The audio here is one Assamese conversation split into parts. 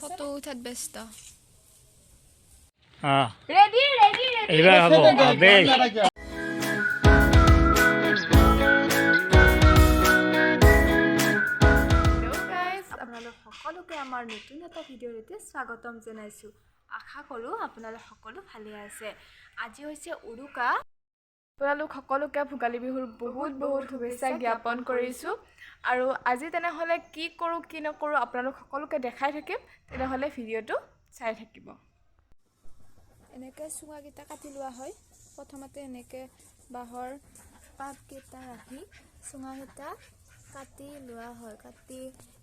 ফটো উঠাত ব্যস্ত। Ready ready ready. এইবাৰ হ'ব বেছ। হেল্ল' গাইজ, আপোনালোক সকলোকে আমাৰ নতুন এটা ভিডিঅ'তে স্বাগতম জনাইছোঁ। আশা কৰোঁ আপোনালোক সকলো ভালে আছে। আজি হৈছে উৰুকা। আপোনালোক সকলোকে ভোগালী বিহুৰ বহুত বহুত শুভেচ্ছা জ্ঞাপন কৰিছোঁ। আৰু আজি তেনেহ'লে কি কৰোঁ কি নকৰোঁ আপোনালোক সকলোকে দেখাই থাকিম, তেনেহ'লে ভিডিঅ'টো চাই থাকিব। এনেকৈ চুঙাকেইটা কাটি লোৱা হয়। প্ৰথমতে এনেকৈ বাঁহৰ পাতকেইটা ৰাখি চুঙাকেইটা কাটি লোৱা হয়। কাটি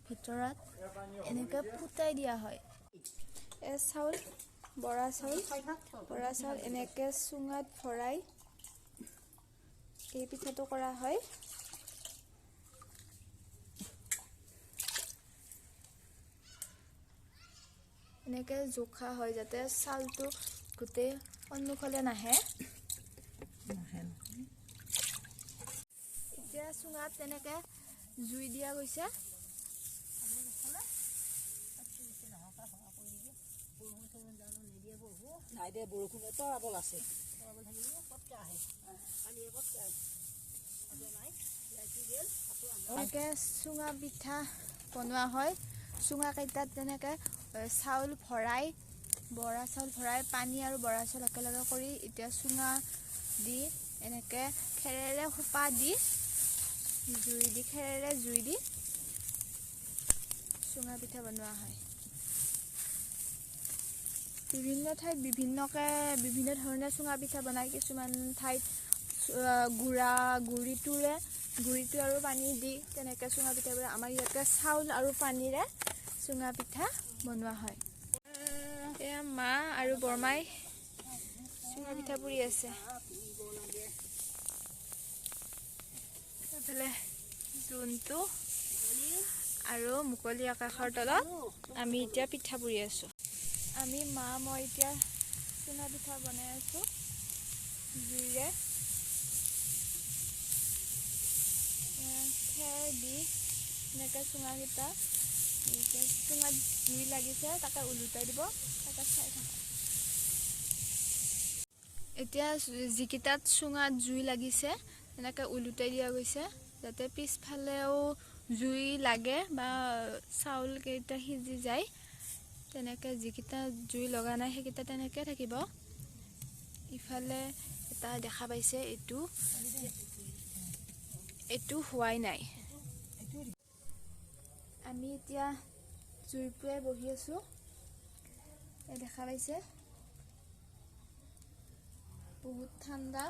ভিতৰত এনেকৈ ফুটাই দিয়া হয়। এই চাউল, বৰা চাউল, বৰা চাউল এনেকৈ চুঙাত ভৰাই এই পিঠাটো কৰা হয়। এনেকৈ জোখা হয় যাতে চাউলটো গোটেই সন্মুখলৈ নাহে। এতিয়া চুঙাত তেনেকৈ জুই দিয়া গৈছে। এনেকৈ চুঙা পিঠা বনোৱা হয়। চুঙাকেইটাত তেনেকৈ চাউল ভৰাই, বৰা চাউল ভৰাই, পানী আৰু বৰা চাউল একেলগে কৰি এতিয়া চুঙা দি এনেকৈ খেৰেৰে সোপা দি জুই দি, খেৰেৰে জুই দি চুঙা পিঠা বনোৱা হয়। বিভিন্ন ঠাইত বিভিন্নকৈ বিভিন্ন ধৰণে চুঙা পিঠা বনায়। কিছুমান ঠাইত গুড়িটোৰে, গুড়িটো আৰু পানী দি তেনেকৈ চুঙা পিঠা বনায়। আমাৰ ইয়াতে চাউল আৰু পানীৰে চুঙা পিঠা বনোৱা হয়। এয়া মা আৰু বৰমাই চুঙা পিঠা পুৰি আছে। এইফালে জোনটো আৰু মুকলি আকাশৰ তলত আমি এতিয়া পিঠা পুৰি আছোঁ। আমি মা মই এতিয়া চুঙা পিঠা বনাই আছোঁ জুইৰে। খেৰ দি এনেকৈ চুঙাকেইটা, এতিয়া চুঙাত জুই লাগিছে, তাকে ওলোটাই দিব, তাকে চাই থাকক। এতিয়া যিকেইটাত চুঙাত জুই লাগিছে তেনেকৈ ওলোটাই দিয়া গৈছে, যাতে পিছফালেও জুই লাগে বা চাউলকেইটা সিজি যায়। তেনেকৈ যিকেইটা জুই লগা নাই সেইকেইটা তেনেকৈ থাকিব। ইফালে এটা দেখা পাইছে, এইটো এইটো হোৱাই নাই। আমি এতিয়া জুই পুৱাই বহি আছোঁ। এই দেখা পাইছে, বহুত ঠাণ্ডা।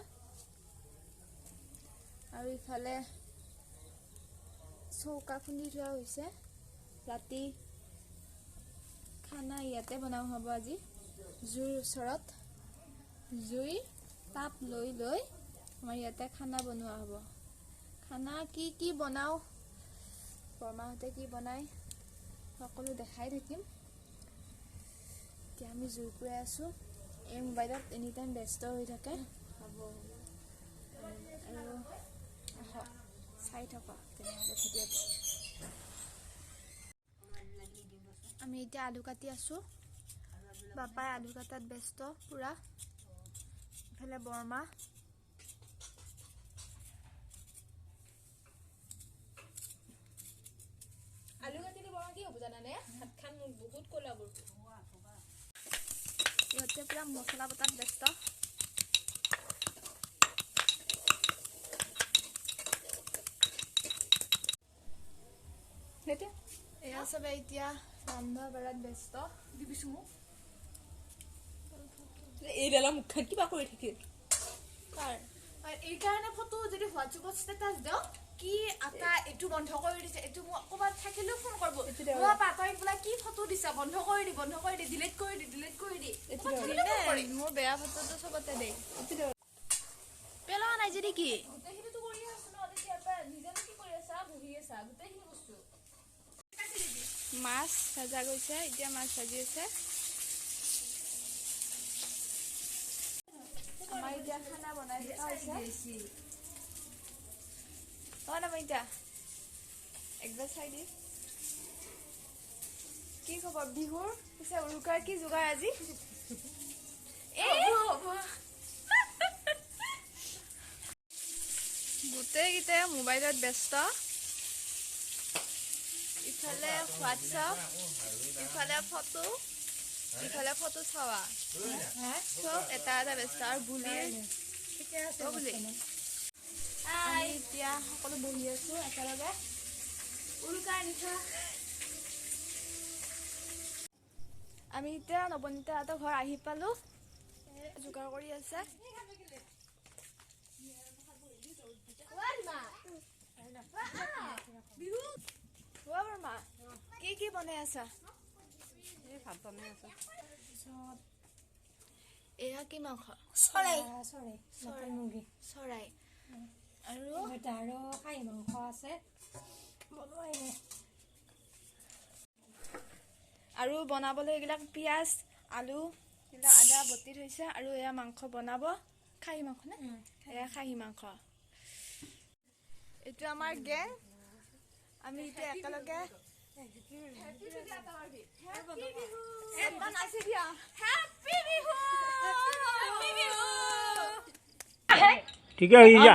আৰু ইফালে চৌকা খুন্দি থোৱা হৈছে। ৰাতি খানা ইয়াতে বনাওঁ হ'ব আজি, জুইৰ ওচৰত। জুইৰ তাপ লৈ লৈ আমাৰ ইয়াতে খানা বনোৱা হ'ব। খানা কি কি বনাওঁ, বৰমাহঁতে কি বনায় সকলো দেখাই থাকিম। এতিয়া আমি জুই পুৱাই আছোঁ। এই মোবাইলত এনি টাইম ব্যস্ত হৈ থাকে। আৰু আহক চাই থাকক তেনেহ'লে ভিডিঅ'টো। আমি এতিয়া আলু কাটি আছোঁ। বাপাই আলু কাটাত ব্যস্ত পূৰা। ইফালে বৰমা। আলু কাটিলে বৰমা কি হ'ব জানানে? হাতখন মোক বহুত ক'লা পৰিব। ইহঁতে পূৰা মছলা বটাত ব্যস্ত। এয়া চবে এতিয়া ৰন্ধা বঢ়াত ব্যস্ত। দিবিচোন মোক। এইডালৰ মুখখন কিবা কৰি থাকিল। কাৰ? এইকাৰণে ফটো যদি হোৱাটছএপত ষ্টেটাছ দিওঁ কি আটা এইটো বন্ধ কৰি দিছে, এইটো মোক ক'ৰবাত থাকিলেও ফোন কৰিব, মই পাতই বোলে কি ফটো দিছা, বন্ধ কৰি দি, বন্ধ কৰি দি, ডিলিট কৰি দি, ডিলিট কৰি দি। মোৰ বেয়া ফটোটো চবতে দেই। পেলোৱা নাই যদি কি? গোটেইখিনিতো কৰি আছো ন তেতিয়াৰ পৰা, নিজেনো কি কৰি আছা, বহি আছা, গোটেইখিনি বস্তু। মাছ ভাজা গৈছে, এতিয়া মাছ ভাজি আছে। আমাৰ এতিয়া খানা বনাই থকা হৈছে। অ নমিতা, একবাৰ চাই দি। কি কি খবৰ বিহুৰ? পিছে উৰুকাৰ কি যোগাৰ আজি? গোটেইকেইটাই মোবাইলত ব্যস্ত। ইফালে হোৱাটছআপ, ইফালে ফটো, ইফালে ফটো চাৱা, চব এটা এটা ব্যস্ত। আৰু বুলি বুলি আমি এতিয়া সকলো বহি আছো একেলগে উৰুকাৰ নিশা। আমি এতিয়া নৱনীতাহঁতৰ ঘৰ আহি পালো, যোগাৰ কৰি আছে। কি কি বনাই আছা? ভাত বনাই আছো। এয়া কি মাংস? চৰাই, মুৰ্গী চৰাই। আৰু আৰু খাহী মাংস আছে, বনোৱাই নাই। আৰু বনাবলৈ এইবিলাক পিঁয়াজ, আলু, এইবিলাক আদা বটি থৈছে। আৰু এয়া মাংস বনাব, খাহী মাংস নে? এয়া খাহী মাংস। এইটো আমাৰ গেং, আমি এতিয়া একেলগে ঠিকে হৈ যা।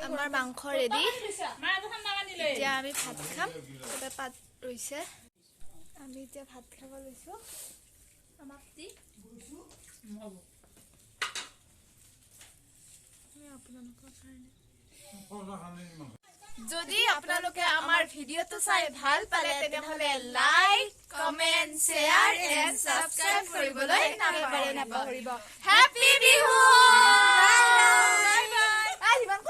আমাৰ মাংস ৰেডি, এতিয়া আমি ভাত খাম। চবে পাত ৰৈছে, আমি এতিয়া ভাত খাব লৈছো। আমাক দি আপোনালোকৰ কাৰণে। যদি আপোনালোকে আমাৰ ভিডিঅ'টো চাই ভাল পালে তেনেহ'লে like, comment, share and subscribe কৰিবলৈ নাপাহৰিব। হেপী বিহু। বাই বাই।